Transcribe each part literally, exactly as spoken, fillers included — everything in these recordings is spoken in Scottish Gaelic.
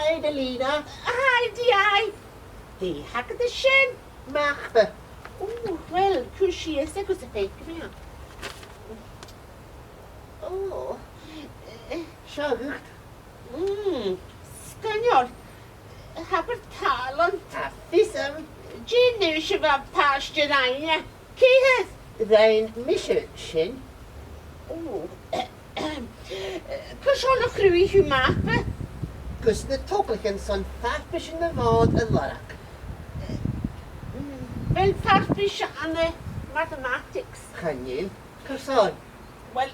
Hi, Lena. Hi, D I. Dè th' agad an sin? Mapa. Ò, uill, cuir sìos e gus am faic mi e. Ò. Seo dhut. Mm, sgoinneil. Abair tàlant. Tha fios agam. Dè an aois a bha pàiste a rinn e? Ceithir. Rinn mise sin. Ò. Carson a chruthaich thu mapa? Gus na togalaichean son farpaisean a' Mhòid a lorg. Mm, a bheil farpais ann am mathematics? Chan eil. Carson? Uill,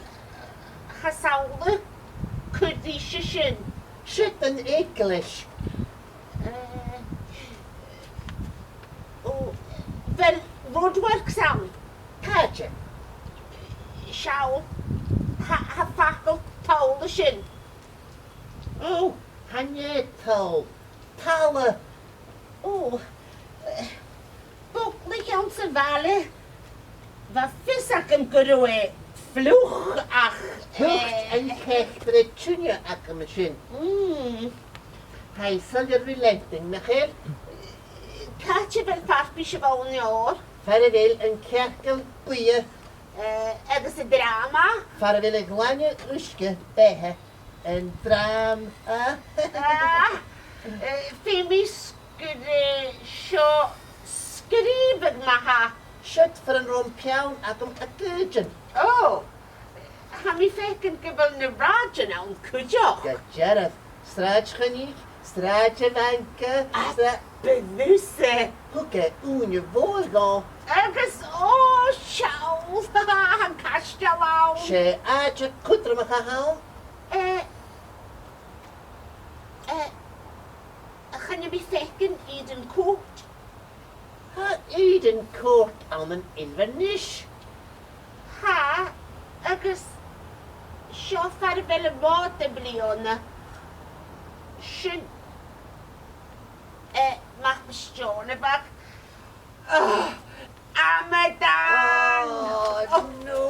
tha samhla, cuiridh sinn sin. Siud an eaglais. Eh, ò, a bheil roadworks ann? Càite? Seall, tha, tha facal toll an sin. Ò, chan e toll. Talla. Ò, eh, boglach anns a' bhaile. Bha fios agam gun robh e fliuch ach, thuirt, eh, an ceathrar teine agam an sin. Mm. Tha e soilleir ri leantainn, nach eil? Càit a bheil farpais a' bhonn òir? Far a bheil an cearcall buidhe. Eh, agus an dràma? Far a bheil a' ghlainne uisge beatha. An dràma. Ah, eh, feumaidh gur e seo sgrìobhadh ma-thà. Siud far an robh am peann agam a' gùidean. Ò, tha mi a' faicinn gu bheil na rathaidean ann cuideachd. Gu dearbh. Sràid Choinnich, Sràid a' Bhanca, ah, sra- bu mhiosa. Thug e ùine mhòr dhomh. Agus, ò, seall, tha an caisteal ann. 'S e àite cudromach a th' ann. Eh, eh, chan eil mi a' faicinn Eden Court. Tha Eden Court ann an Inbhir Nis. Tha, agus seo far a bheil am Mòd am-bliadhna. Sin, eh, mapa Steòrnabhagh. Ugh, amadan! Oh, no!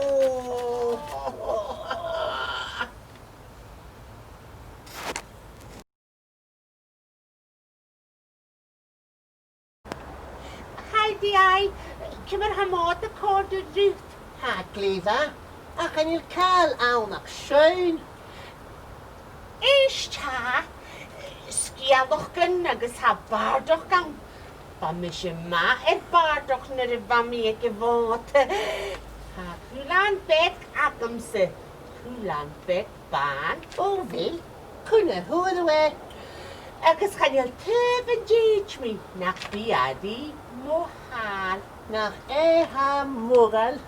Hi, D I. Ciamar a tha am Mòd a' còrdadh riut? Tha glè mhath, ach chan eil càil ann ach seinn. Èist, tha sgeulachdan agus tha bàrdachd ann. Bha mise math air bàrdachd nuair a bha mi aig a' Mhòd. Tha cuilean beag agamsa, cuilean beag bàn. Ò, a bheil? Cuin a fhuair thu e? Agus chan eil taobh an tèid mi nach bi e ri mo thàil. Nach e tha modhail.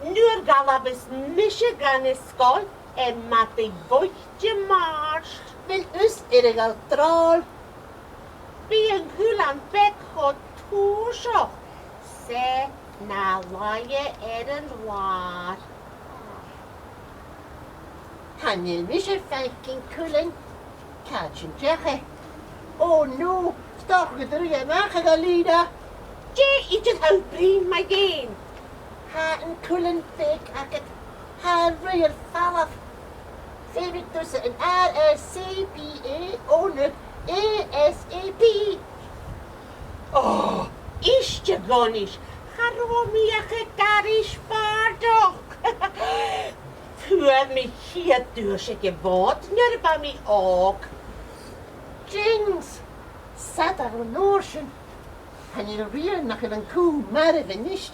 Nuair a dh'fhalbhas mise dhan an sgoil, air madaidh bhoichte Màrt. A bheil thusa air a dhol tràth? Bidh an cuilean beag cho tùrsach 's e na laighe air an làr. Chan eil mise a' faicinn cuilean. Càit an deach e? Ò no, 's dòcha gun do ruith e a-mach a Ghalina. Dè idir tha thu a' bruidhinn mu dheidhinn? Tha an cuilean beag agad, tha e a' ruith air falbh. Feumaidh tusa an R S C P A fhònadh A S A P. Ò, ist a-nis, cha robh mi ach ag aithris bàrdachd. Fhuair mi a' chiad duais aig a' Mhòd nuair a bha mi òg. Jings! Sadair an uair sin. Chan eil rian nach eil an cù marbh a-nis.